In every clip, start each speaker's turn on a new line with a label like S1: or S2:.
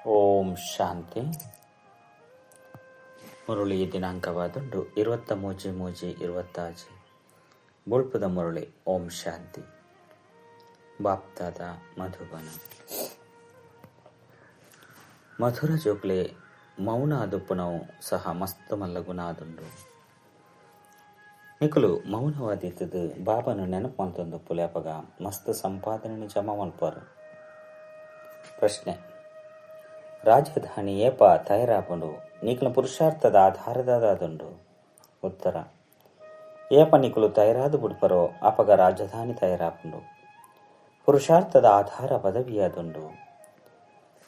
S1: ಓಂ ಶಾಂತಿ. ಮುರಳಿ ದಿನಾಂಕವಾದುಂಡು 23-3-26. ಬೊಳ್ಪುದ ಮುರಳಿ. ಓಂ ಶಾಂತಿ. ಬಾಪ್ದಾದ ಮಧುಬನ. ಮಧುರ ಜೋಕ್ಲೆ ಮೌನ ಆದುಪ್ಪುನವು ಸಹ ಮಸ್ತ್ ಮಲ್ಲ ಗುಣ ಆದುಂಡು. ನಿಕುಲು ಮೌನವಾದಿತ್ತದು ಬಾಬನು ನೆನಪು ಮಲ್ತೊಂದು ಅಪಗ ಮಸ್ತ್ ಸಂಪಾದನೆ ಜಮಾ ಮಲ್ಪರು. ಪ್ರಶ್ನೆ: ರಾಜಧಾನಿ ಏಪ ತಯಾರಾಪುಂಡು ನಿಕುಲ ಪುರುಷಾರ್ಥದ ಆಧಾರದಾದುಂಡು? ಉತ್ತರ: ಏಪ ನಿಕುಲು ತಯಾರಾದ ಬುಡ್ಪರೋ ಅಪಗ ರಾಜಧಾನಿ ತಯಾರಾಪುಂಡು. ಪುರುಷಾರ್ಥದ ಆಧಾರ ಪದವಿಯಾದುಂಡು.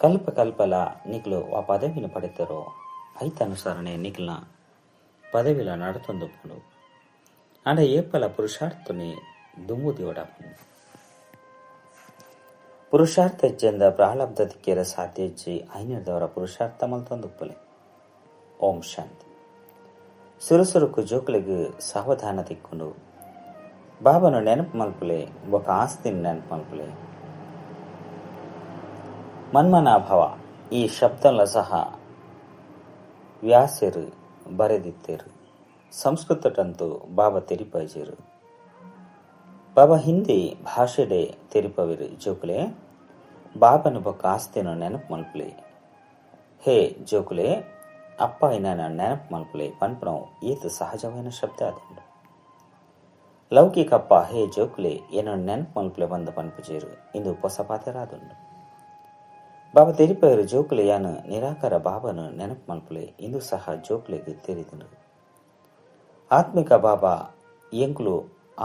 S1: ಕಲ್ಪ ಕಲ್ಪಲ ನಿಕುಲು ಆ ಪದವಿನ ಪಡೆತರೋ ಐತನುಸರಣೆ ನಿಕುಲ್ನ ಪದವಿಲ ನಡತೊಂದುಪ್ಪುಂಡು. ಅಂಡ ಏಪಲ ಪುರುಷಾರ್ಥನೆ ದುಂಬುದಿವಡಾಪುಂಡು. ಪುರುಷಾರ್ಥ ಹೆಜ್ಜೆಂದ ಪ್ರಾರಬ್ಧ ದಿಕ್ಕೇರ ಸಾಧ್ಯ ಹೆಜ್ಜೆ ಐನಿಡ್ದವರ ಪುರುಷಾರ್ಥ ಮಲ್ತೊಂದುಪ್ಪಲೆ. ಓಂ ಶಾಂತಿ. ಸುರುಸುರುಕು ಜೋಕ್ಲೆಗ್ ಸಾವಧಾನ ತಿಕ್ಕೊಂಡು ಬಾಬನು ನೆನಪು ಮಲ್ಪುಲೆ, ಬೊಕ ಆಸ್ತಿನ ನೆನಪು ಮಲ್ಪುಲೆ. ಮನ್ಮನಾಭವ ಈ ಶಬ್ದಲ ಸಹ ವ್ಯಾಸರು ಬರೆದಿತ್ತೇರು. ಸಂಸ್ಕೃತಟಂತೂ ಬಾಬಾ ತೆರಿಪಜೇರು. ಬಾಬಾ ಹಿಂದಿ ಭಾಷೆಡೆ ತೆರಿಪವಿರು. ಜೋಕುಲೆ ಬಾಬನು ಬೊಕ್ಕ ಆಸ್ತಿನ ನೆನಪು ಮಲ್ಪುಲೆ. ಹೇ ಜೋಕುಲೆ, ಅಪ್ಪ ಇನ್ನ ನೆನಪು ಮಲ್ಪುಲೆ ಪನ್ಪುನವು ಈತ ಸಹಜವಾದ ಶಬ್ದ ಆದುಂಡು. ಲೌಕಿಕಪ್ಪ ಹೇ ಜೋಕುಲೆ ಏನೋ ನೆನಪು ಮಲ್ಪುಲೆ ಬಂದ ಪನ್ಪುಜೇರು. ಇಂದು ಹೊಸ ಪಾತೆರಾದುಂಡು. ಬಾಬಾ ತೆರಿಪವರು ಜೋಕುಲೆ ಯಾನು ನಿರಾಕಾರ ಬಾಬನು ನೆನಪು ಮಲ್ಪುಲೆ. ಇಂದು ಸಹ ಜೋಕುಲೆಗ್ ತೆರಿದುಂಡು. ಆತ್ಮಿಕ ಬಾಬಾ ಎಂಕುಲು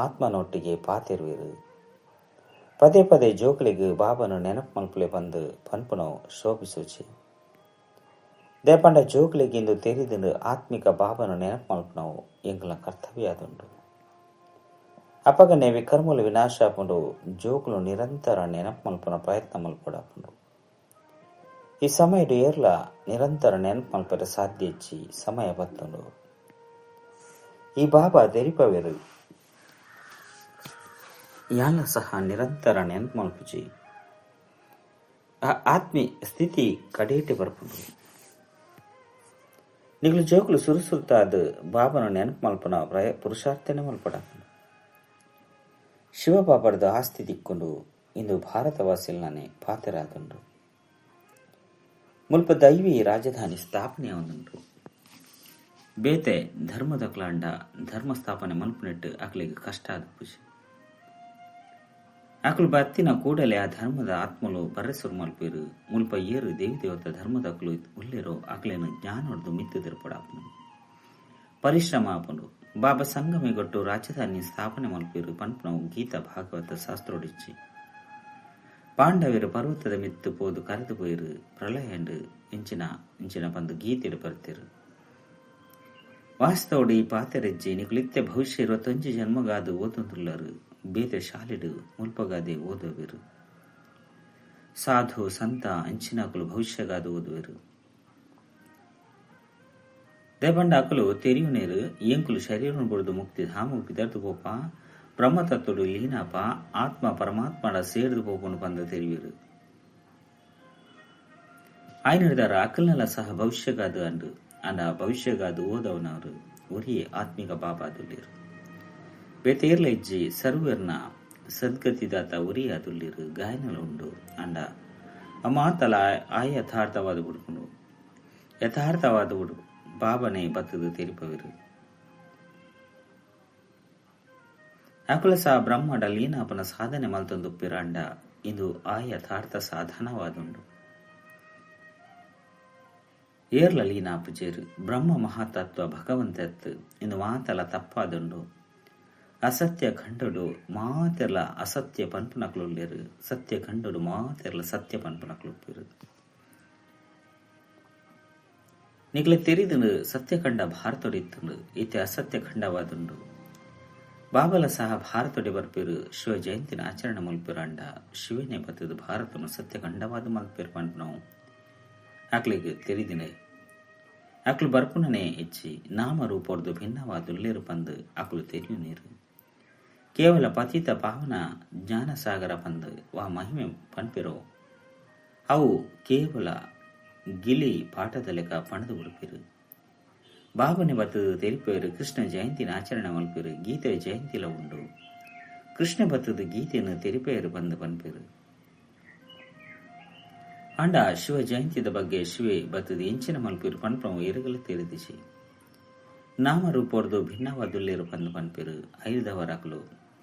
S1: ಆತ್ಮನೊಟ್ಟಿಗೆ ಪಾತೆರುವೆರು. ಪದೇ ಪದೇ ಜೋಕುಲೆಗ್ ಬಾಬನು ನೆನಪು ಮಲ್ಪುಲೆ ಬಂದು ಪನ್ಪುನವು ಶೋಭಿಸೂಚಿ. ದೇಪಂಡ ಜೋಕುಲೆಗ್ ಇಂದು ತೆರಿದುಂಡು ಆತ್ಮಿಕ ಬಾಬನು ನೆನಪು ಮಲ್ಪುನವು ಎಂಕುಲ ಕರ್ತವ್ಯ ಆದುಂಡು. ಅಪಗನೆ ವಿಕರ್ಮಲು ವಿನಾಶ ಆಪುಂಡು. ಜೋಕುಲು ನಿರಂತರ ನೆನಪು ಮಲ್ಪುನ ಪ್ರಯತ್ನ ಮಲ್ಪೊಡಾಪುಂಡು. ಈ ಸಮಯಡು ಏರ್ಲ ನಿರಂತರ ನೆನಪು ಮಲ್ಪರೆ ಸಾಧ್ಯ ಇಚ್ಚಿ ಸಮಯ ಬತ್ತುಂಡು. ಈ ಬಾಬಾ ದೆರಿಪವೆರು ಯಾಲ ಸಹ ನಿರಂತರ ನೆನಪು ಮಲ್ಪುಜಿ. ಆ ಆತ್ಮಿ ಸ್ಥಿತಿ ಕಡೇಟೆ ಬರ್ಪುಂಡು. ನಿಗುಲು ಜೋಕುಲು ಸುರುಸುರುತಾದ ಬಾಬನ ನೆನಪು ಮಲ್ಪನ ಪುರುಷಾರ್ಥನೆ ಮಲ್ಪಡಾಪುಂಡು. ಶಿವಬಾಬರ್ದ ಆಸ್ತಿ ದಿಕ್ಕೊಂಡು ಇಂದು ಭಾರತವಾಸಿಲ್ನೇ ಪಾತೆರಾದುಂಡು. ಮುಲ್ಪ ದೈವಿ ರಾಜಧಾನಿ ಸ್ಥಾಪನೆ ಆವೊಂದುಂಡು. ಬೇತೆ ಧರ್ಮದಕ್ಲಾಂಡ ಧರ್ಮ ಸ್ಥಾಪನೆ ಮಲ್ಪುನೆಟ್ಟು ಅಕ್ಲೆಗ್ ಕಷ್ಟ ಆದುಪ್ಪುಜಿ. ಅಕುಲು ಬತ್ತಿನ ಕೂಡಲೇ ಆ ಧರ್ಮದ ಆತ್ಮಲು ಬರ್ರೆ ಸುರು ಮಲ್ಪೇರು. ಮುಲ್ಪ ಏರು ದೇವಿ ದೇವತ ಧರ್ಮದಕುಲು ಉಲ್ಲೇರೋ ಅಕ್ಲೆನ ಜ್ಞಾನೊಡ್ದು ಮಿತ್ತು ತಿರುಪಡಾಪುಂಡು. ಪರಿಶ್ರಮ ಆಪುಂಡು. ಬಾಬಾ ಸಂಗಮಿಗೊಟ್ಟು ರಾಜಧಾನಿ ಸ್ಥಾಪನೆ ಮಲ್ಪೇರು ಪನ್ಪುನವು ಗೀತಾ ಭಾಗವತ ಶಾಸ್ತ್ರೋಡಿಚ್ಚಿ. ಪಾಂಡವರು ಪರ್ವತದ ಮಿತ್ತು ಪೋದು ಕರೆದು ಪೋಯಿರು ಪ್ರಳಯಂಡು ಇಂಚಿನ ಇಂಚಿನ ಬಂದು ಗೀತೆಡು ಬರ್ತಿರು. ವಾಸ್ತವಡು ಈ ಪಾತೆರೆಜ್ಜಿ ನಿಕುಲಿತ್ತೆ ಭವಿಷ್ಯ 21 ಜನ್ಮಗಾದು ಓದುಂದುಲ್ಲರು. ಬೇತೆ ಶಾಲೆಡು ಮುಲ್ಪಗಾದೆ ಓದುವೆರು. ಸಾಧು ಸಂತ ಅಂಚಿನಕುಲು ಭವಿಷ್ಯಗಾದು ಓದುವೆರು. ದೇಪಂಡ ಅಕುಲು ತೆರಿಯುನೇರು ಎಂಕುಲು ಶರೀರ ಬುಡ್ದು ಮುಕ್ತಿ ಧಾಮ ಪಿದರ್ದು ಪೋಪ ಬ್ರಹ್ಮತತ್ವಡು ಲೀನಾಪ ಆತ್ಮ ಪರಮಾತ್ಮಡ ಸೇರ್ದು ಪೋಪುನು ಪಂದ ತೆರಿವೆರು. ಆಯ್ನಿಡ್ದಾರ ಅಕಲ್ನೆಲ್ಲ ಸಹ ಭವಿಷ್ಯಗಾದು ಅಂಡು. ಅಂಡ ಭವಿಷ್ಯಗಾದು ಓದವನವರು ಒರಿಯೇ ಆತ್ಮಿಕ ಬಾಬಾ ದುಲ್ಲಿರು. ಬೇತೇರ್ಲ ಇಜ್ಜಿ ಸರ್ವರ್ನ ಸದ್ಗತಿದಾತ ಒರಿಯ ದುಲ್ಲಿರು. ಗಾಯನಲ ಉಂಡು. ಅಂಡ ಅಮಾತಲ ಆ ಯಥಾರ್ಥವಾದ ಬುಡ್ಪುಂಡು. ಯಥಾರ್ಥವಾದ ಬುಡು ಬಾಬನೇ ಬತ್ತದು ತೆರಿಪವಿರು. ಅಕುಲ ಸಹ ಬ್ರಹ್ಮಡ ಲೀನಾಪನ ಸಾಧನೆ ಮಲ್ತೊಂದುಪ್ಪಿರಾಂಡ ಇಂದು ಆ ಯಥಾರ್ಥ ಸಾಧನವಾದುಂಡು. ಏರ್ಲ ಲೀನಾಪುಜೇರು ಬ್ರಹ್ಮ ಮಹಾತತ್ವ ಭಗವಂತತ್ ಇಂದು ಮಾತಲ ತಪ್ಪಾದುಂಡು. ಅಸತ್ಯ ಖಂಡುಡು ಮಾತೆರ್ಲ ಅಸತ್ಯ ಪನ್ಪುನಕ್ಲುಲ್ಲೇರು. ಸತ್ಯ ಖಂಡುಡು ಮಾತೆರ್ಲ ಸತ್ಯ ಪನ್ಪುನಕ್ಲುಪ್ಪಿರು. ನಿಕ್ಲೆ ತೆರಿದುಂಡು ಸತ್ಯಖಂಡ ಭಾರತೊಡಿತ್ತುಂಡು. ಇತ್ತೆ ಅಸತ್ಯ ಖಂಡವಾದುಂಡು. ಬಾಬಲ ಸಹ ಭಾರತೊಡೆ ಬರ್ಪಿರು. ಶಿವ ಜಯಂತಿನ ಆಚರಣೆ ಮಲ್ಪಿರಾಂಡ ಶಿವನೇ ಬತ್ತದು ಭಾರತನು ಸತ್ಯಖಂಡವಾದ ಮಲ್ಪಿರು ಪನ್ಪುನವು ಅಕ್ಲಿಗೆ ತೆರಿದಿನೆ. ಅಕ್ಲು ಬರ್ಪುನನೇ ಹೆಚ್ಚಿ ನಾಮರೂಪೊರ್ದು ಭಿನ್ನವಾದುಲ್ಲೇರು ಪಂದು ಅಕ್ಲು ತೆರಿಯು ನೀರು. ಕೇವಲ ಪತಿತ ಪಾವನ ಜ್ಞಾನಸಾಗರ ಪಂದು ವಾ ಮಹಿಮೆ ಪನ್ಪಿರೋ ಅವು ಕೇವಲ ಗಿಲಿ ಪಾಠದ ಲೆಕ್ಕ ಪಣದು ಉಡುಪಿರು. ಬಾಬನೆ ಬತ್ತದು ತೆರಿಪೇರು ಕೃಷ್ಣ ಜಯಂತಿನ ಆಚರಣೆ ಮಲ್ಪೇರು ಗೀತೆ ಜಯಂತಿಲ ಉಂಡು. ಕೃಷ್ಣ ಬತ್ತದು ಗೀತೆಯನ್ನು ತೆರಿಪೇರು ಬಂದು ಪನ್ಪೇರು. ಅಂಡ ಶಿವ ಜಯಂತಿದ ಬಗ್ಗೆ ಶಿವೆ ಬತ್ತದು ಎಂಚಿನ ಮಲ್ಪೇರು ಪನ್ಪವು ಎರಗಲ ತೆರೆದಿಸಿ. ನಾಮರೂಪೋರ್ದು ಭಿನ್ನವಾದುಲ್ಲೇರು ಪಂದು ಪನ್ಪೇರು ಐದವರಾಕಲು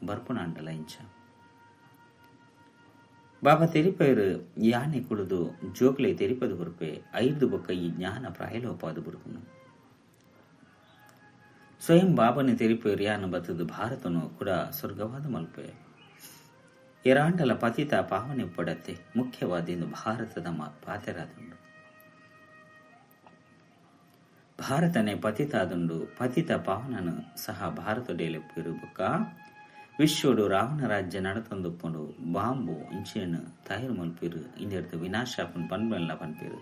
S1: ಬರ್ಪುಣ ಅಂಡಲ ಇಂಚ. ಬಾಬಾ ತೆರಿಪೇರು ಯಾನೆ ಕುಡಿದು ಜೋಕ್ಲೆ ತೆರಿಪದು ಹೊರಪೆ ಐದು ಬೊಕ್ಕ ಈ ಜ್ಞಾನ ಪ್ರಾಯಲೋಪಾದು ಬುಡುಕುನು. ಸ್ವಯಂ ಬಾಬನೆ ತೆರಿಪೇರು ಯಾನ ಬತ್ತದು ಭಾರತನು ಕೂಡ ಸ್ವರ್ಗವಾದ ಮಲ್ಪೆ. ಎರಾಂಡಲ ಪತಿತ ಪಾವನೆ ಪಡತ್ತೆ ಮುಖ್ಯವಾದ ಭಾರತದ ಪಾತೆರಾದುಂಡು. ಭಾರತನೇ ಪತಿತಾದುಂಡು ಪತಿತ ಪಾವನನು ಸಹ ಭಾರತಡೆಲೆಪ್ಪೇರು ಬೊಕ್ಕ ವಿಶ್ವಡು ರಾವಣ ರಾಜ್ಯ ನಡತೊಂದುಪ್ಪುಂಡು ಬಾಂಬು ಇಂಚಿನ ತಯಾರು ಮಲ್ಪೇರು ಇಂದೆಡ್ದು ವಿನಾಶಾಪನ್ ಪನ್ಬೆಲ್ಲ ಪನ್ಪೇರು.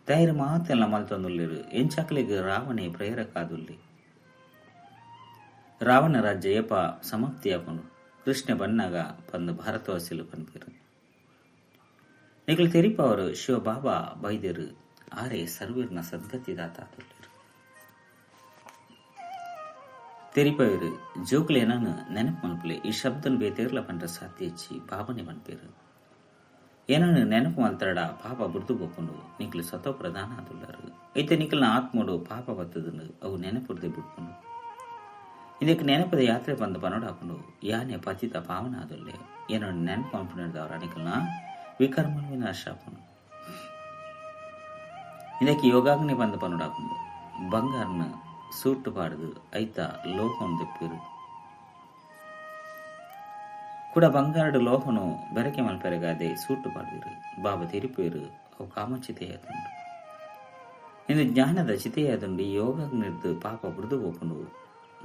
S1: ತಯಾರು ಮಾತೆಲ್ಲ ಮಲ್ತೊಂದುಲ್ಲೇರು ಎಂಚಕ್ಲೆಗ್ ರಾವಣೆ ಪ್ರೇರಕಾದುಲ್ಲಿ. ರಾವಣ ರಾಜ್ಯ ಏಪ ಸಮಾಪ್ತಿಯಾಪುಂಡು ಕೃಷ್ಣ ಬನ್ನಾಗ ಪಂದು ಭಾರತವಾಸಿಲು ಪನ್ಪೇರು. ನಿಕಲು ತೆರಿಪವರು ಶಿವಬಾಬಾ ಬೈದರು ಆರೆ ಸರ್ವೀರ್ನ ಸದ್ಗತಿದಾತ ತುಲ್ಲೇರು. ತೆರಿಪೇರು ಜೋಕ್ಲೇನನ್ನು ನೆನಪು ಮಲ್ಪಲೆ ಈ ಶಬ್ದನ್ ಬೇತೇರ್ಲ ಪಂಡ್ರ ಸಾಧ್ಯ ಇಚ್ಚಿ ಬಾಬನೆ ಪನ್ಪೇರು. ಏನನ್ನು ನೆನಪು ಮಲ್ತರಡ ಪಾಪ ಬುರ್ದು ಬೋಕೊಂಡು ನಿಕ್ಲು ಸತೋ ಪ್ರಧಾನ ಆದುಲ್ಲಾರು. ಐತೆ ನಿಕ್ಲನ ಆತ್ಮಡು ಪಾಪ ಬತ್ತದನ್ನು ಅವು ನೆನಪುರ್ದೆ ಬಿಡ್ಕೊಂಡು ಇದಕ್ಕೆ ನೆನಪದ ಯಾತ್ರೆ ಬಂದು ಪನೋಡು ಹಾಕೊಂಡು ಯಾನೆ ಪತಿತ ಪಾವನ ಆದುಲ್ಲೆ ಏನನ್ನು ನೆನಪು ಮಲ್ಪನಿರ್ದವರ ನಿಕ್ಲನ ವಿಕರ್ಮ ವಿನಾಶ ಹಾಕೊಂಡು ಇದಕ್ಕೆ ಯೋಗಾಗ್ನಿ ಬಂದು ಪನೋಡು ಹಾಕೊಂಡು ಬಂಗಾರನ ಸೂಟು ಪಾಡ್ದು ಐತ ಲೋಹನು ದೆಪ್ಪಿರು. ಕೂಡ ಬಂಗಾರಡು ಲೋಹನು ಬೆರಕೆ ಮಲ್ಪೆರಗಾದೆ ಸೂಟು ಪಾಡ್ದಿರು. ಬಾಬಾ ತೆರಿಪೇರು ಅವು ಕಾಮಚಿತೆಯಾದುಂಡು. ಇಂದು ಜ್ಞಾನದ ಚಿತೆಯಾದುಂಡು. ಈ ಯೋಗಾಗ್ನಿರ್ದು ಪಾಪ ಬುಡ್ದು ಹೋಕೊಂಡು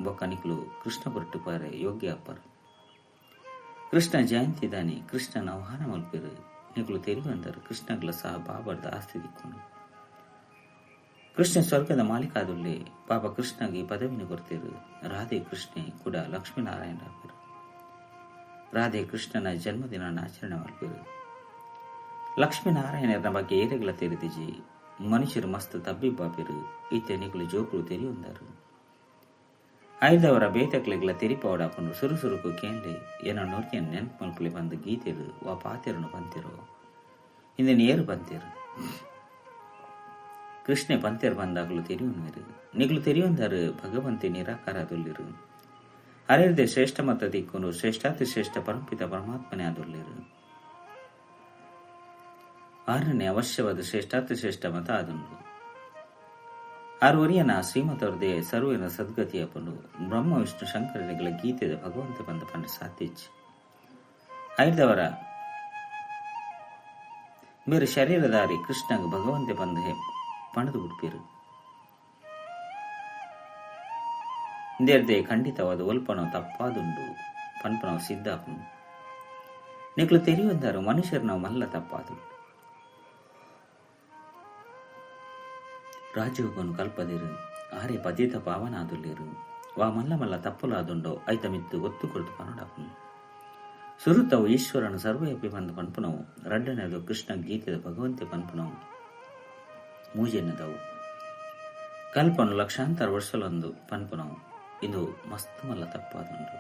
S1: ಬೊಕ್ಕನಿಕ್ಲು ಕೃಷ್ಣ ಪುರಟ್ಟು ಪಾರೆ ಯೋಗ್ಯ ಅಪ್ಪರು. ಕೃಷ್ಣ ಜಯಂತಿ ದಾನಿ ಕೃಷ್ಣನ ಆಹ್ವಾನ ಮಲ್ಪೇರು. ನಿಕ್ಲು ತೆರಿವಂದರು ಕೃಷ್ಣಗ್ಲ ಸಹ ಬಾಬರ್ದ ಆಸ್ತಿ ದಿಕ್ಕೊಂಡು ಕೃಷ್ಣ ಸ್ವರ್ಗದ ಮಾಲೀಕಾದುಲ್ಲೆ ಪಾಪ ಕೃಷ್ಣಗೆ ಪದವಿನ ಕೊಡ್ತೇರು. ರಾಧೆ ಕೃಷ್ಣೆ ಕೂಡ ಲಕ್ಷ್ಮೀನಾರಾಯಣ ಆಪೇರು. ರಾಧೆ ಕೃಷ್ಣನ ಜನ್ಮದಿನ ಆಚರಣೆ ಮಾಡ್ಪೇರು. ಲಕ್ಷ್ಮೀನಾರಾಯಣರ ಬಗ್ಗೆ ಏರೆಗಳ ತೆರೆದಿಜಿ ಮನುಷ್ಯರು ಮಸ್ತ್ ತಬ್ಬಿಬ್ಬಾಪೇರು. ಇತ್ತೆ ನಿಕಲು ಜೋಕುಲು ತೆರಿಯೊಂದರು. ಐದವರ ಬೇತಕ್ಲೆಗ್ಲ ತೆರಿಪವಡಾಪುಂಡು ಸುರು ಸುರುಕು ಕೇಂದ್ರೆ ಏನೋ ನೋರ್ಕೆ ನೆನಪು ಮಲ್ಪಲೆ ಬಂದು ಗೀತೆರು ವಾ ಪಾತೆರನು ಬಂತಿರು ಹಿಂದೆ ನೇರು ಬಂತಿರು. ಕೃಷ್ಣೆ ಪಂತೆರ್ ಬಂದಾಗಲೂ ತೆರಿಯುವರು ನಿಗ್ಲು ತೆರಿಯೊಂದರು ಭಗವಂತೆ ನಿರಾಕಾರ ಆದುಲ್ಲಿರು. ಅರೆರ್ದೆ ಶ್ರೇಷ್ಠ ಮತ ದಿಕ್ಕುನು ಶ್ರೇಷ್ಠಾತಿ ಶ್ರೇಷ್ಠ ಪರಂಪಿತ ಪರಮಾತ್ಮನೇ ಆದುಲ್ಲಿರು. ಆರನೇ ಅವಶ್ಯವಾದ ಶ್ರೇಷ್ಠಾತಿ ಶ್ರೇಷ್ಠ ಮತ ಆದುಂಡು. ಆರು ಒರಿಯನ ಶ್ರೀಮತವ್ರದೇ ಸರ್ವೇನ ಸದ್ಗತಿಯಪನು ಬ್ರಹ್ಮ ವಿಷ್ಣು ಶಂಕರನಿಗಳ ಗೀತೆದ ಭಗವಂತ ಬಂದ ಪಂಡ ಸಾಧ್ಯಚ್ಚಿ. ಐದವರ ಮೇರು ಶರೀರಧಾರಿ ಕೃಷ್ಣಗ ಭಗವಂತೆ ಬಂದ ಪಣದು ಬಿಡ್ಪೇರು. ಇಂದೇರ್ದೆ ಖಂಡಿತವಾದ ಒಲ್ಪನೋ ತಪ್ಪಾದುಂಡು ಪನ್ಪನೋ ಸಿದ್ಧಾಪನು. ನಿಕ್ಲು ತೆರಿಯೊಂದಾರು ಮನುಷ್ಯರು ನಾವು ಮಲ್ಲ ತಪ್ಪಾದುಂಡು. ರಾಜಯೋಗನು ಕಲ್ಪದಿರು ಆರೆ ಪತಿತ ಪಾವನಾದುಲ್ಲೇರು. ವಾ ಮಲ್ಲ ಮಲ್ಲ ತಪ್ಪುಲಾದುಂಡೋ ಐತ ಮಿತ್ತು ಒತ್ತು ಕೊಡ್ತು ಪನೋಡಾಪನು. ಸುರುತವು ಈಶ್ವರನ ಸರ್ವಯಪಿ ಬಂದು ಪನ್ಪುನವು. ರಡ್ಡನೆದು ಕೃಷ್ಣ ಗೀತೆದ ಭಗವಂತೆ ಪನ್ಪುನವು. ಮೂಜೆನ್ನದವು ಕಲ್ಪನು ಲಕ್ಷಾಂತರ ವರ್ಷಲೊಂದು ಪನ್ಪುನವು. ಇದು ಮಸ್ತ್ ಮಲ್ಲ ತಪ್ಪಾದುಂಡು.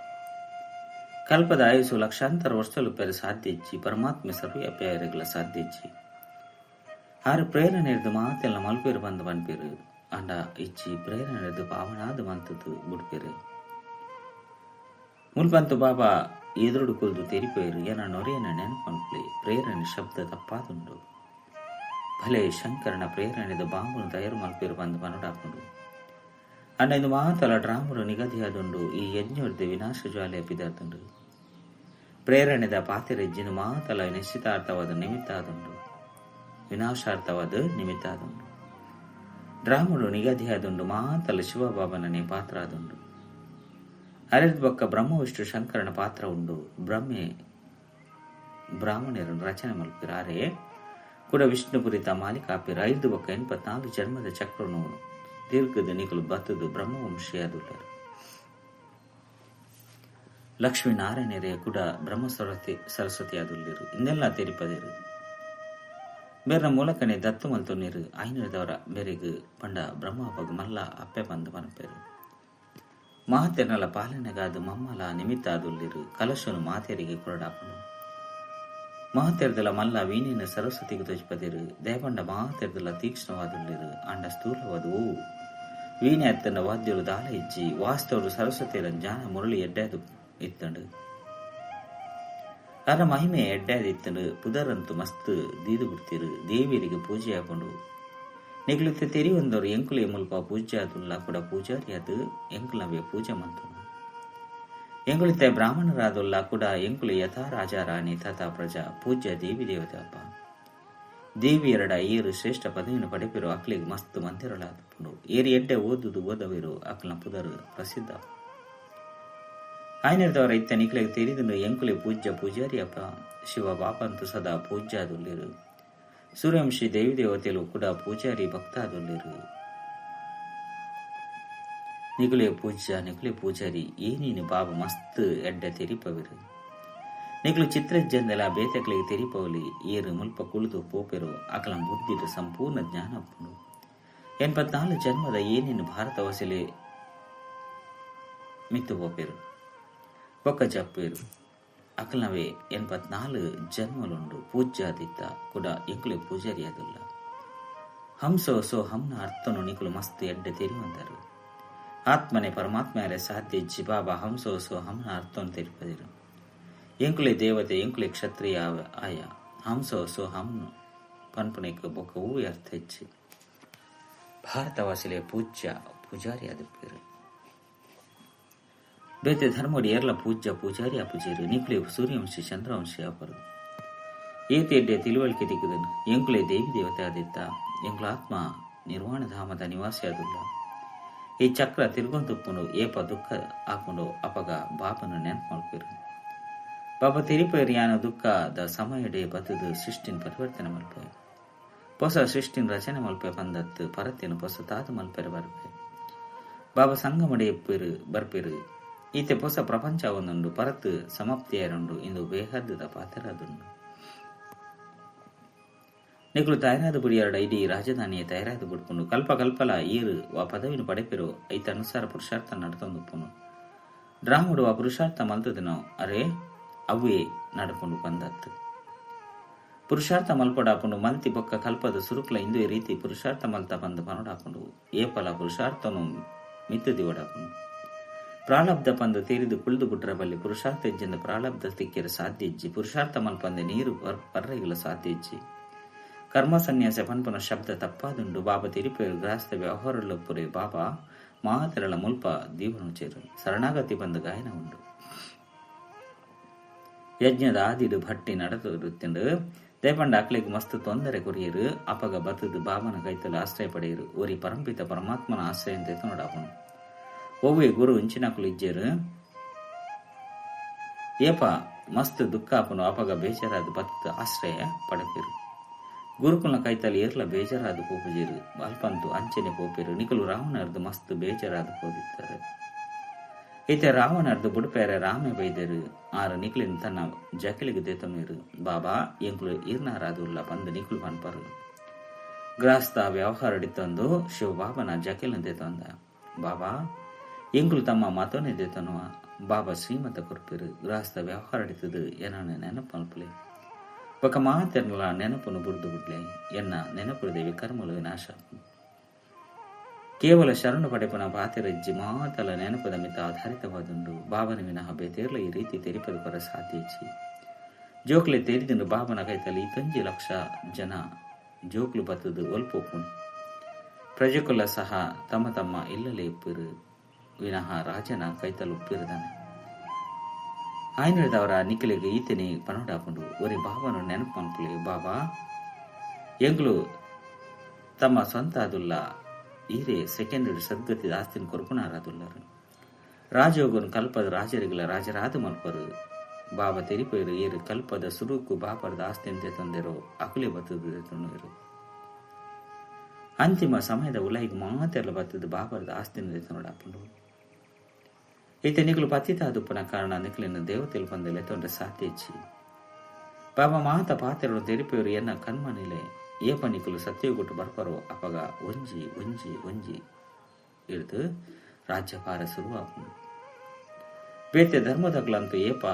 S1: ಕಲ್ಪದ ಆಯುಸು ಲಕ್ಷಾಂತರ ವರ್ಷಲು ಪೆರೆ ಸಾಧ್ಯ ಇಚ್ಚಿ ಪರಮಾತ್ಮ ಸರ್ವವ್ಯಾಪ್ಯಗಳ ಸಾಧ್ಯ ಇಚ್ಚಿ. ಆರು ಪ್ರೇರಣೆ ಇರ್ದು ಮಾತೆಲ್ಲ ಮಲ್ಪೇರು ಬಂದು ಪನ್ಪೇರು. ಅಂಡ ಇಚ್ಚಿ ಪ್ರೇರಣೆ ಇರ್ದು ಪಾವನಾದ ಮಂತದ್ದು ಬುಡ್ಪೇರು. ಮುಲ್ಪಂತು ಬಾಬಾ ಎದುರುಡು ಕುಲ್ದು ತೆರಿಪೇರು ಏನ ನೊರೆಯನ ನೆನಪು ಪ್ರೇರಣೆ ಶಬ್ದ ತಪ್ಪಾದುಂಡು. ಭಲೆ ಶಂಕರನ ಪ್ರೇರಣೆದ ಬಾಂಬುನು ತಯಾರು ಮಲ್ಪೇರು ಬಂದು ಪನೋಡಾಪುಂಡು. ಅಂಡ ಇಂದು ಮಾತಲ ಡ್ರಾಮರು ನಿಗದಿಯಾದುಂಡು. ಈ ಯಜ್ಞವರ್ದೆ ವಿನಾಶ ಜ್ವಾಲೆ ಪಿದಾತುಂಡು. ಪ್ರೇರಣೆದ ಪಾತೆರೆಜ್ಜಿನ ಮಾತಲ ನಿಶ್ಚಿತಾರ್ಥವಾದ ನಿಮಿತ್ತ ಆದುಂಡು. ವಿನಾಶಾರ್ಥವಾದ ನಿಮಿತ್ತ ಆದುಂಡು. ಡ್ರಾಮರು ನಿಗದಿಯಾದುಂಡು ಮಾತಲ ಶಿವಬಾಬನನೇ ಪಾತ್ರ ಆದುಂಡು. ಅರೆದ ಬೊಕ್ಕ ಬ್ರಹ್ಮ ವಿಷ್ಣು ಶಂಕರನ ಪಾತ್ರ ಉಂಡು. ಬ್ರಹ್ಮೆ ಬ್ರಾಹ್ಮಣರನ್ನು ರಚನೆ ಮಲ್ಪಿರಾರೆ ಕೂಡ ವಿಷ್ಣುಪುರಿತ ಮಾಲಿಕಾಪಿರ 5 ಬೊಕ್ಕ 84 ಜನ್ಮದ ಚಕ್ರನು ದೀರ್ಘದ ನಿಕಲು ಬತ್ತದು ಬ್ರಹ್ಮವಂಶಿಯಾದುಳ್ಳರು. ಲಕ್ಷ್ಮೀನಾರಾಯಣರೇ ಕೂಡ ಬ್ರಹ್ಮ ಸರಸ್ವತಿ ಆದುಲ್ಲಿರು. ಇನ್ನೆಲ್ಲ ತೆರಿಪದಿರು. ಮೇರ್ನ ಮೂಲಕನೆ ದತ್ತು ಮಲ್ತೊನ್ನೆರ್ ಆಯಿನೆಡ್ದಾವರ ಮೇರೆಗ್ ಪಂಡ ಬ್ರಹ್ಮಬಾಬಗ್ ಮಲ್ಲ ಅಪ್ಪೆ ಪಂದ್ ಪನ್ಪೆರ್. ಮಾತೆರ್ನಲ ಪಾಲನೆಗಾದ್ ಮಮ್ಮಲ ನಿಮಿತ್ತ ಆದುಲ್ಲೆರ್. ಕಲಶೊನು ಮಾತೆರೆಗ್ ಕೊರೊಡಾಪುಂಡು. ಮಾತೆರ್ದಲ ಮಲ್ಲ ವೀಣೆನ್ ಸರಸ್ವತಿಗ್ ತೋಜಿಪದೆರ್. ದಾಯೆಪಂಡ ಮಾತೆರ್ದಲ ತೀಕ್ಷ್ಣವಾದುಲ್ಲೆರ್. ಆಂಡ ಸ್ಥೂಲವಾದ್ ಒವು ವೀಣೆ ಅತ್ತ್ಂಡ ವಾದ್ಯೊಲು ದಾಲ ಇಜ್ಜಿ. ವಾಸ್ತವೊಡು ಸರಸ್ವತಿನ ಜ್ಞಾನ ಮುರಳಿ ಎಡ್ಡೆಯಾದ್ ಇತ್ತ್ಂಡ್. ಆರ್ನ ಮಹಿಮೆ ಎಡ್ಡೆಯಾದ್ ಇತ್ತ್ಂಡ್. ಪುದರ್ ಅಂತೂ ಮಸ್ತ್ ದೀದ್ ಬುಡ್ತೆರ್. ದೇವಿಯೆರೆಗ್ ಪೂಜೆ ಆಪುಂಡು. ನಿಕುಲು ಇತ್ತೆ ತೆರಿಯೊಂದರ್ ಎಂಕುಲೇ ಮುಲ್ಪ ಪೂಜ್ಯಾದುಲ್ಲ ಕುಡ ಪೂಜಾರಿಯಾದ್ ಎಂಕುಲ್ನವೇ ಪೂಜೆ ಮಲ್ತುನು. ಎಂಕುಲು ಇತ್ತೆ ಬ್ರಾಹ್ಮಣರಾದುಲ್ಲ ಕುಡ ಎಂಕುಲು ಯಥಾ ರಾಜಾ ರಾಣಿ ತಥಾ ಪ್ರಜಾ ಪೂಜ್ಯ ದೇವಿ ದೇವತೆ ಆಪ. ದೇವಿಯೆರೆಡ ಏರ್ ಶ್ರೇಷ್ಠ ಪದವಿನ್ ಪಡೆಪೆರೋ ಅಕ್ಲೆಗ್ ಮಸ್ತ್ ಮಂದಿರಲಾದುಪ್ಪುಂಡು. ಏರ್ ಎಡ್ಡೆ ಓದುದು ಓದವೆರೋ ಅಕ್ಲೆನ ಪುದರ್ ಪ್ರಸಿದ್ಧ ಆಪುಂಡು. ಆಯಿನೆಡ್ದಾವರ ಇತ್ತೆ ನಿಕ್ಲೆಗ್ ತೆರಿದುಂಡು ಎಂಕುಲೇ ಪೂಜ್ಯ ಪೂಜಾರಿ ಆಪ. ಶಿವ ಬಾಬಂತು ಸದಾ ಪೂಜ್ಯಾದುಲ್ಲೆರ್. ಸೂರ್ಯವಂಶಿ ದೇವಿ ದೇವತೆಲು ಕುಡ ಪೂಜಾರಿ ಭಕ್ತಾದುಲ್ಲೆರ್. ನಿಕುಲೇ ಪೂಜ್ಯ ನಿಕುಲೇ ಪೂಜಾರಿ ಏನಿನ್ ಬಾಬಾ ಮಸ್ತ್ ಎಡ್ಡೆ ತೆರಿಪವೆರ್. ನಿಕುಲು ಚಿತ್ರ ಇಜ್ಜಂದೆಲಾ ಬೇತೆಕ್ಲೆಗ್ ತೆರಿಪವೊಲಿ. ಏರ್ ಮುಲ್ಪ ಕುಲ್ಲುದು ಪೋಪೆರೋ ಅಕಲ್ನ ಬುದ್ಧಿಡ್ ಸಂಪೂರ್ಣ ಜ್ಞಾನ ಉಪ್ಪುಂಡು. ಎನ್ಪತ್ನಾಲ್ ಜನ್ಮದ ಏನಿನ್ ಭಾರತವಾಸಿಲೇ ಮಿತ್ತ್ ಪೋಪೆರ್. ಬೊಕ್ಕ ಜಪ್ಪುವೆರ್. ಅಕಲ್ನವೇ ಎನ್ಪತ್ನಾಲ್ ಜನ್ಮಲುಂಡು. ಪೂಜ್ಯಾದಿತ್ತ ಕುಡ ಎಂಕುಲೇ ಪೂಜಾರಿಯಾದುಲ್ಲ. ಹಂಸೋ ಸೋ ಹಂನ ಅರ್ಥೊನು ನಿಕುಲು ಮಸ್ತ್ ಎಡ್ಡೆ ತೆರಿಯೊಂದರ್. ಆತ್ಮನೇ ಪರಮಾತ್ಮೆ ಆಯೆರೆ ಸಾಧ್ಯ ಇಜ್ಜಿ. ಬಾಬಾ ಹಂಸೋ ಸೋ ಹಂನ ಅರ್ಥೊನು ತೆರಿಪದೆರ್. ಎಂಕುಲೇ ದೇವತೆ ಎಂಕುಲೇ ಕ್ಷತ್ರಿಯ ಆಯ. ಹಂಸೋ ಸೋ ಹಂ ಪನ್ಪುನೆಕ್ ಬೊಕ್ಕ ಒವ್ವೇ ಅರ್ಥ ಇಜ್ಜಿ. ಭಾರತವಾಸಿಲೇ ಪೂಜ್ಯ ಪೂಜಾರಿಯಾದಿಪ್ಪುವೆರ್. ಬೇತೆ ಧರ್ಮೊಡು ಏರ್ಲಾ ಪೂಜ್ಯ ಪೂಜಾರಿ ಆಪುಜೆರ್. ನಿಕುಲೇ ಸೂರ್ಯವಂಶಿ ಚಂದ್ರವಂಶಿ ಆಪರ್. ಏತ್ ಎಡ್ಡೆ ತಿಳುವಳಿಕೆ ತಿಕ್ಕುದುಂಡು. ಎಂಕುಲೇ ದೇವಿ ದೇವತೆ ಆದಿತ್ತ. ಎಂಕುಲು ಆತ್ಮ ನಿರ್ವಾಣಧಾಮದ ನಿವಾಸಿಯಾದುಲ್ಲ. ಈ ಚಕ್ರ ತಿರುಗೊಂದುಪ್ಪುಂಡು. ಏಪ ದುಃಖ ಆಪುಂಡೋ ಅಪಗ ಬಾಬನ್ ನೆನಪು ಮಲ್ಪುವೆರ್. ಬಾಬಾ ತೆರಿಪೆರ್ ಯಾನ್ ದುಃಖದ ಸಮಯೊಡೇ ಬತ್ತ್ದ್ ಸೃಷ್ಟಿನ್ ಪರಿವರ್ತನೆ ಮಲ್ಪುವೆ. ಪೊಸ ಸೃಷ್ಟಿನ್ ರಚನೆ ಮಲ್ಪುವೆ ಪಂದತ್ತ್ ಪರತಿನ್ ಪೊಸತಾದ್ ಮಲ್ಪೆರೆ ಬರ್ಪೆ. ಬಾಬಾ ಸಂಗಮಡೇ ಇಪ್ಪುವೆರ್ ಬರ್ಪೆರ್. ಇತ್ತೆ ಪೊಸ ಪ್ರಪಂಚ ಆವೊಂದುಂಡು. ಪರತ್ ಸಮಾಪ್ತಿ ಆಯೆರೆ ಉಂಡು. ಇಂದು ಬೇಹದ್ದ ಪಾತೆರ ಆದುಂಡು. ನಿಕುಲು ತಯಾರಾದ್ ಬುಡಿಯರ್ಡ ಇಡೀ ರಾಜಧಾನಿಯೇ ತಯಾರಾದ್ ಬುಡ್ಪುಂಡು. ಕಲ್ಪ ಕಲ್ಪಲ ಈರ್ ವಾ ಪದವಿನ್ ಪಡೆಪೆರೋ ಐತ ಅನುಸಾರ ಪುರುಷಾರ್ಥ ನಡತೊಂದುಪ್ಪುಂಡು. ಡ್ರಾಮಡ್ ವಾ ಪುರುಷಾರ್ಥ ಮಲ್ತುದಿನೋ ಅರೇ ಅವ್ವೇ ನಡಪುಂಡು ಪಂದತ್ತ್. ಪುರುಷಾರ್ಥ ಮಲ್ಪೊಡಾಪುಂಡು. ಮಲ್ತಿ ಬೊಕ್ಕ ಕಲ್ಪದ ಸುರುಕುಲ ಇಂದುವೆ ರೀತಿ ಪುರುಷಾರ್ಥ ಮಲ್ತ ಪಂದ್ ಪನೊಡಾಪುಂಡು. ಏಪಲ ಪುರುಷಾರ್ಥೊನು ಮಿತ್ತ್ ದೀವೊಡಾಪುಂಡು. ಪ್ರಾಲಬ್ಧ ಪಂದ್ ತೆರಿದ್ ಕುಲ್ದು ಬುಡ್ರೆ ಬಲ್ಲಿ. ಪುರುಷಾರ್ಥ ಇಜ್ಜಂದೆ ಪ್ರಾಲಬ್ಧ ತಿಕ್ಕೆರೆ ಸಾಧ್ಯ ಇಜ್ಜಿ. ಪುರುಷಾರ್ಥ ಮಲ್ಪಂದೆ ನೀರ್ ಪರ್ರೆಗ್ಲ ಸಾಧ್ಯ ಇಜ್ಜಿ. ಕರ್ಮ ಸನ್ಯಾಸ ಪನ್ಪುನ ಶಬ್ದ ತಪ್ಪಾದುಂಡು. ಬಾಬಾ ತೆರಿಪೆರ್ ಗೃಹಸ್ಥ ವ್ಯವಹಾರೊಡುಪ್ಪುರೆ ಬಾಬಾ ಮಾತೆರೆಲ ಮುಲ್ಪ ದೀವೊನುಜೆರ್. ಶರಣಾಗತಿ ಪಂದ್ ಗಾಯನ ಉಂಡು. ಯಜ್ಞದ ಆದಿಡ್ ಭಟ್ಟಿ ನಡತೊಂದಿತ್ತ್ಂಡ್. ದಾಯೆಪಂಡ ಅಕ್ಲೆಗ್ ಮಸ್ತ್ ತೊಂದರೆ ಕೊರಿಯೆರ್. ಅಪಗ ಬತ್ತ್ದ್ ಬಾಬನ ಕೈತಲ್ ಆಶ್ರಯ ಪಡೆಯೆರ್. ಒರಿ ಪರಂಪಿತ ಪರಮಾತ್ಮನ ಆಶ್ರಯನ್ ದೆತೊನೊಡಾಪುಂಡು. ಒವ್ವೇ ಗುರು ಇಂಚಿನಕುಲು ಇಜ್ಜೆರ್. ಏಪ ಮಸ್ತ್ ದುಃಖ ಆಪುಂಡು ಅಪಗ ಬೇಜಾರಾದ್ ಬತ್ತ್ದ್ ಆಶ್ರಯ ಪಡೆಪೆರ್. ಗುರುಕುಲ್ನ ಕೈತಲ್ ಏರ್ಲ ಬೇಜಾರಾದ್ ಪೋಪುಜೆರ್. ಅಲ್ಪಂತೂ ಅಂಚೆನೆ ಪೋಪೆರ್. ನಿಕುಲು ರಾವಣರ್ದ್ ಮಸ್ತ್ ಬೇಜಾರಾದ್ ಪೋದಿತ್ತರ್. ಇತ್ತೆ ರಾವಣರ್ದ್ ಬುಡ್ಪೆರೆ ರಾಮೆ ಬೈದೆರ್. ಆರ್ ನಿಕ್ಲೆನ್ ತನ್ನ ಜಕ್ಕೆಲ್ಗ್ ದೆತೊನುವೆರ್. ಬಾಬಾ ಎಂಕುಲು ಈರ್ನಾರಾದ್ ಉಲ್ಲ ಪಂದ್ ನಿಕುಲು ಪನ್ಪರ್. ಗೃಹಸ್ಥ ವ್ಯವಹಾರಡಿತ್ತೊಂದು ಶಿವಬಾಬನ ಜಕ್ಕೆಲ್ನ್ ದೆತೊಂದ. ಬಾಬಾ ಎಂಕುಲು ತಮ್ಮ ಮತೊನೆ ದೆತೊನುವ. ಬಾಬಾ ಶ್ರೀಮತ ಕೊರ್ಪೆರ್. ಗೃಹಸ್ಥ ವ್ಯವಹಾರಡಿತ್ತುದ್ ಎನನ್ ನೆನಪು ಮಲ್ಪುಲೆ. ಬೊಕ್ಕ ಮಾತೆರ್ನಲ ನೆನಪುನು ಬುಡ್ದು ಬುಡ್ಲೆ. ಎನ್ನ ನೆನಪುರ್ದೆ ವಿಕರ್ಮಲು ವಿನಾಶ ಆಪುಂಡು. ಕೇವಲ ಶರಣು ಪಡೆಪುನ ಪಾತೆರ ಇಜ್ಜಿ ಮಾತಲ ನೆನಪುದ ಮಿತ್ತ್ ಆಧಾರಿತವಾದುಂಡು. ಬಾಬನ ವಿನಃ ಬೇತೇರ್ಲ ಈ ರೀತಿ ತೆರಿಪದ್ ಕೊರ ಸಾಧ್ಯ ಇಜ್ಜಿ. ಜೋಕುಲೆ ತೆರಿದುಂಡು ಬಾಬನ ಕೈತಲ್ ಈತೊಂಜಿ ಲಕ್ಷ ಜನ ಜೋಕುಲು ಬತ್ತುದು ಒಲ್ಪ ಉಪ್ಪುನಿ. ಪ್ರಜೆಕುಲ್ಲ ಸಹ ತಮ್ಮ ತಮ್ಮ ಇಲ್ಲಲೇ ಇಪ್ಪುವೆರ್ ವಿನಃ ರಾಜನ ಕೈತಲ್ ಉಪ್ಪುವೆರ್ ದಾನೆ. ಆಯಿನೆಡ್ದಾವರ ನಿಕಲೆಗ್ ಈತೆನೆ ಪನೊಡಾಪುಂಡು. ಒರಿ ಬಾಬಾನ್ ನೆನಪು ಮಲ್ಪುಲೆ. ಬಾಬಾ ಎಂಕುಲು ತಮ್ಮ ಸ್ವಂತ ಆದುಲ್ಲ. ಈರೇ ಸೆಕೆಂಡ್ ಡ್ ಸದ್ಗತಿದ ಆಸ್ತಿನ್ ಕೊರ್ಪುನಾರಾದುಲ್ಲರ್. ರಾಜಯೋಗನ್ ಕಲ್ಪದ್ ರಾಜೆರೆಗ್ಲ ರಾಜೆರಾದ್ ಮಲ್ಪರ್. ಬಾಬಾ ತೆರಿಪೆರ್ ಏರ್ ಕಲ್ಪದ ಸುರುಕು ಬಾಬಾರ್ದ್ ಆಸ್ತಿನ್ ದೆತೊಂದೆರೋ ಅಕುಲೇ ಬತ್ತುದ್ ದೆತೊನುವೆರ್. ಅಂತಿಮ ಸಮಯದ ಉಲಯಿಗ್ ಮಾತೆರ್ಲ ಬತ್ತುದ್ ಬಾಬಾರ್ದ್ ಆಸ್ತಿನ್ ದೆತೊನೊಡಾಪುಂಡು. ಇತ್ತೆ ನಿಕುಲು ಪತಿತ ಆದುಪ್ಪುನ ಕಾರಣ ನಿಕಲೆನ್ ದೇವತೆಲು ಪಂದ್ ಲೆತ್ತೊಂರೆ ಸಾಧ್ಯ ಇಜ್ಜಿ. ಬಾಬಾ ಮಾತ ಪಾತೆರೊಡು ತೆರಿಪೆರ್ ಎನ್ನ ಕಣ್ಮಣಿಲೆ ಏಪ ನಿಕುಲು ಸತ್ಯಯುಗೊಟ್ಟು ಬರ್ಪರೋ ಅಪಗ ಒಂಜಿ ಒಂಜಿ ಒಂಜಿ ಇರ್ದ್ ರಾಜ್ಯಭಾರ ಸುರುವಾಪುಂಡು. ಬೇತೆ ಧರ್ಮದಕುಲಂತೂ ಏಪ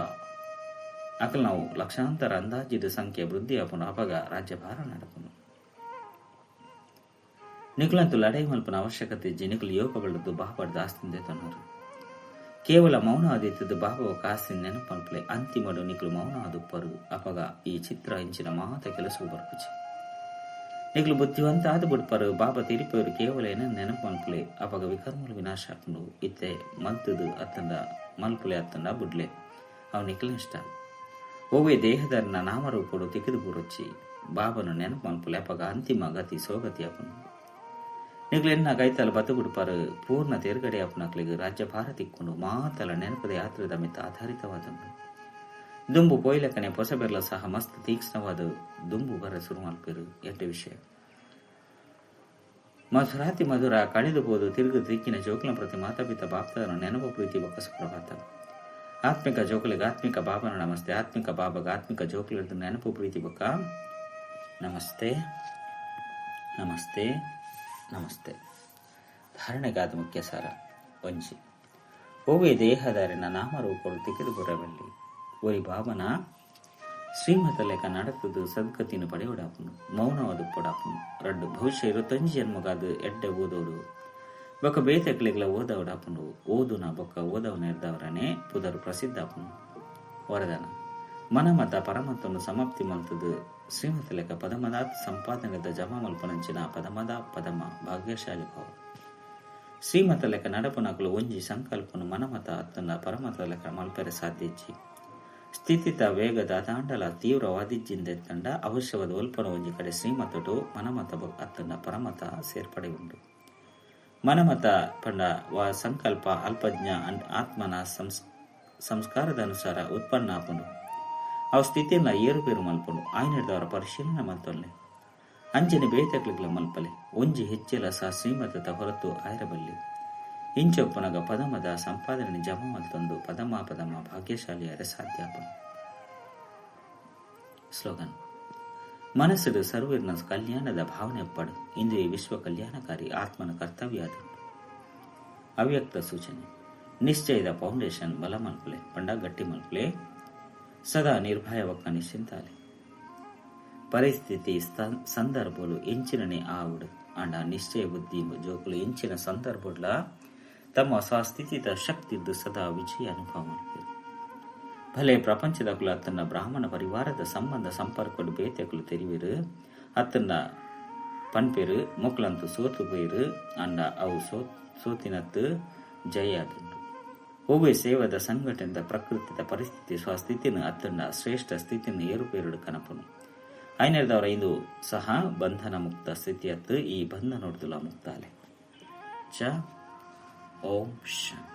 S1: ಅಕಲ್ನವು ಲಕ್ಷಾಂತರ ಅಂದಾಜಿದ ಸಂಖ್ಯೆ ವೃದ್ಧಿ ಆಪುಂಡು ಅಪಗ ರಾಜ್ಯಭಾರ ನಡಪುಂಡು. ನಿಕುಲಂತೂ ಲಡಾಯಿ ಮಲ್ಪುನ ಅವಶ್ಯಕತೆ ಇಜ್ಜಿ. ನಿಕುಲು ಯೋಗ ಬಲದು ಬಾಬಾರ್ದ ಆಸ್ತಿನ್ ದೆತೊನರು. ಕೇವಲ ಮೌನ ಆದಿತ್ತದ ಬಾಬಾ ಕಾಸ್ತಿನ ನೆನಪು ಮಲ್ಪಲೆ. ಅಂತಿಮಡು ನಿಕುಲು ಮೌನ ಆದುಪ್ಪರು. ಅಪಗ ಈ ಚಿತ್ರ ಇಂಚಿನ ಮಾತ ಕೆಲಸವು ಬರ್ಪುಜಿ. ನಿಕುಲು ಬುದ್ಧಿವಂತ ಆದ್ ಬುಡ್ಪರು. ಬಾಬಾ ತೆರಿಪರು ಕೇವಲ ಏನ ನೆನಪು ಮಲ್ಪಲೆ. ಅಪಗ ವಿಕರ್ಮಲು ವಿನಾಶ ಆಪುಂಡು. ಇತ್ತೆ ಮಲ್ತದು ಅತ್ತಂಡ ಮಲ್ಪುಲೆ ಅತ್ತಂಡ ಬುಡ್ಲೆ ಅವು ನಿಕುಲು ಇಷ್ಟ. ಒವ್ವೆ ದೇಹದರ್ನ ನಾಮರೂಪಡು ತಿಕ್ಕಿದು ಬೂರೊಚ್ಚಿ ಬಾಬನು ನೆನಪು ಮಲ್ಪಲೆ. ಅಪಗ ಅಂತಿಮ ಗತಿ ಸೋಗತಿ ಆಪುಂಡು. ನಿಕುಲು ಎನ್ನ ಕೈತಲ ಬತ್ತು ಬುಡ್ಪರು. ಪೂರ್ಣ ತೇರ್ಗಡೆ ಆಪುನಕ್ಲೆಗ್ ರಾಜ್ಯಭಾರ ತಿಕ್ಕೊಂಡು ಮಾತಲ ನೆನಪದ ಯಾತ್ರೆದ ಮಿತ್ತ ಆಧಾರಿತವಾದುಂಡು. ದುಂಬು ಪೋಯ್ಲಕ್ಕನೆ ಪೊಸಬೆರ್ಲ ಸಹ ಮಸ್ತ್ ತೀಕ್ಷ್ಣವಾದ ದುಂಬು ಬರ ಸುರು ಮಲ್ಪೆರು ಎಡ್ಡೆ ವಿಷಯ. ಮಧುರಾತಿ ಮಧುರ ಕಳೆದು ಹೋದು ತಿರುಗು ದಿಕ್ಕಿನ ಜೋಕುಲ ಪ್ರತಿ ಮಾತಾಪಿತ ಬಾಪ್ತನ ನೆನಪು ಪ್ರೀತಿ ಬೊಕ್ಕ ಸುಪ್ರಭಾತ. ಆತ್ಮಿಕ ಜೋಕುಲಿಗೆ ಆತ್ಮಿಕ ಬಾಬನ ನಮಸ್ತೆ. ಆತ್ಮಿಕ ಬಾಬಗ ಆತ್ಮಿಕ ಜೋಕುಲಿರ್ದು ನೆನಪು ಪ್ರೀತಿ ಬೊಕ್ಕ ನಮಸ್ತೆ ನಮಸ್ತೆ ನಮಸ್ತೆ. ಧಾರಣೆಗಾದ ಮುಖ್ಯ ಸಾರ ಒಂಜಿ ಒವ್ವೆ ದೇಹದಾರಿನ ನಾಮರೂಪಗಳು ತಿಕ್ಕಿದು ಬರಬಲ್ಲಿ. ಒರಿ ಬಾಬನ ಶ್ರೀಮತ ಲೆಕ್ಕ ನಡತದು ಸದ್ಗತಿನ ಪಡೆಯೋಡಾಪುಂಡು. ಮೌನವಾದ ಪಡಾಪುಂಡು. ರಡ್ಡು ಭವಿಷ್ಯ ಇರುತ್ತಂಜಿ ಜನ್ಮಗಾದ ಎಡ್ಡೆ ಓದೋಡು ಬೊಕ್ಕ ಬೇತೆಕ್ಲೆಗ್ಲ ಓದವಡಾಪುಂಡು. ಓದುನ ಬೊಕ್ಕ ಓದವನ ಇರ್ದವರನೆ ಪುದರು ಪ್ರಸಿದ್ಧ ಆಪುಂಡು. ವರದಾನ ಮನಮತ ಪರಮತವನ್ನು ಸಮಾಪ್ತಿ ಮಲ್ತದು ಶ್ರೀಮತ ಲೆಕ್ಕ ಪದಮದಾತ್ ಸಂಪಾದನೆದ ಜಮಾ ಮಲ್ಪನಂಚಿನ ಪದಮದ ಪದಮ ಭಾಗ್ಯಶಾಲಿ ಭಾವ. ಶ್ರೀಮತ ಲೆಕ್ಕ ನಡಪುನಕುಲು ಒಂಜಿ ಸಂಕಲ್ಪನು ಮನಮತ ಅತ್ತಂಡ ಪರಮತ ಲೆಕ್ಕ ಮಲ್ಪೆರೆ ಸಾಧ್ಯ ಇಜ್ಜಿ. ಸ್ಥಿತಿತ ವೇಗದ ತಾಂಡಲ ತೀವ್ರವಾದಿಜ್ಜಿಂದೆತ್ತಂಡ ಅವಶ್ಯವಾದ ಒಲ್ಪನ ಒಂಜಿ ಕಡೆ ಶ್ರೀಮತಟು ಮನಮತ ಅತ್ತಂಡ ಪರಮತ ಸೇರ್ಪಡೆ ಉಂಡು. ಮನಮತ ಪಂಡ ವಾ ಸಂಕಲ್ಪ ಅಲ್ಪಜ್ಞ ಆತ್ಮನ ಸಂಸ್ಕಾರದ ಅನುಸಾರ ಉತ್ಪನ್ನ ಆಪುಂಡು. ಅವು ಸ್ಥಿತಿಯನ್ನ ಏರುಪೇರು ಮಲ್ಪುಂಡು. ಆಯ್ನೆಡ್ದವರ ಪರಿಶೀಲನೆ ಮಲ್ತೊಲ್ಲೆ ಅಂಜನೆ ಬೇತಕ್ಲಿಗ್ಲ ಮಲ್ಪಲೆ. ಒಂಜಿ ಹೆಚ್ಚೆಲ ಸಹ ಶ್ರೀಮತದ ಹೊರತು ಆಯ್ರಬಲ್ಲಿ. ಇಂಚೊಪ್ಪನಗ ಪದಮದ ಸಂಪಾದನೆ ಜಮಾ ಮಲ್ತೊಂದು ಪದಮ ಪದಮ ಭಾಗ್ಯಶಾಲಿಯರೆ ಸಾಧ್ಯ. ಸ್ಲೋಗನ್: ಮನಸ್ಸುಡು ಸರ್ವೀರ್ನ ಕಲ್ಯಾಣದ ಭಾವನೆ ಪಡು. ಇಂದು ಈ ವಿಶ್ವ ಕಲ್ಯಾಣಕಾರಿ ಆತ್ಮನ ಕರ್ತವ್ಯ ಅದು. ಅವ್ಯಕ್ತ ಸೂಚನೆ: ನಿಶ್ಚಯದ ಫೌಂಡೇಶನ್ ಬಲ ಮಲ್ಪಲೆ ಪಂಡ ಗಟ್ಟಿ ಮಲ್ಪಲೆ. ಸದಾ ನಿರ್ಭಯವಕ್ಕ ನಿಶ್ಚಿಂತಾಲೆ. ಪರಿಸ್ಥಿತಿ ಸಂದರ್ಭಲು ಎಂಚಿನನೆ ಆವುಡು ಅಂಡ ನಿಶ್ಚಯ ಬುದ್ಧಿ ಜೋಕುಲು ಎಂಚಿನ ಸಂದರ್ಭಡ್ಲ ತಮ್ಮ ಸ್ವಸ್ಥಿತಿದ ಶಕ್ತಿದ್ದು ಸದಾ ವಿಜಯ ಅನುಭವ ಮಲ್ಪೆರು. ಭಲೆ ಪ್ರಪಂಚದಕುಲು ಅತ್ತನ್ನ ಬ್ರಾಹ್ಮಣ ಪರಿವಾರದ ಸಂಬಂಧ ಸಂಪರ್ಕಡು ಬೇತೆಕುಲು ತೆರಿವಿರು ಅತ್ತನ್ನ ಪನ್ಪೆರು ಮೊಕ್ಲಂತು ಸೋತು ಪೋಯಿರು ಅಂಡ ಅವು ಸೋತಿನತ್ತು ಜಯ ಆದುಂಡು. ಒವ್ವೆ ಸೇವದ ಸಂಘಟನೆದ ಪ್ರಕೃತಿದ ಪರಿಸ್ಥಿತಿ ಸ್ವಸ್ಥಿತಿನ ಅತ್ತಂಡ ಶ್ರೇಷ್ಠ ಸ್ಥಿತಿನ ಏರುಪೇರುಡು ಕನಪುನು. ಐನರ್ದವರ ಇಂದು ಸಹ ಬಂಧನ ಮುಕ್ತ ಸ್ಥಿತಿಯತ್ತು ಈ ಬಂಧನೊಡ್ದುಲ ಮುಕ್ತಾಲೆ. ಚ ಓಂ ಶಾಂತಿ.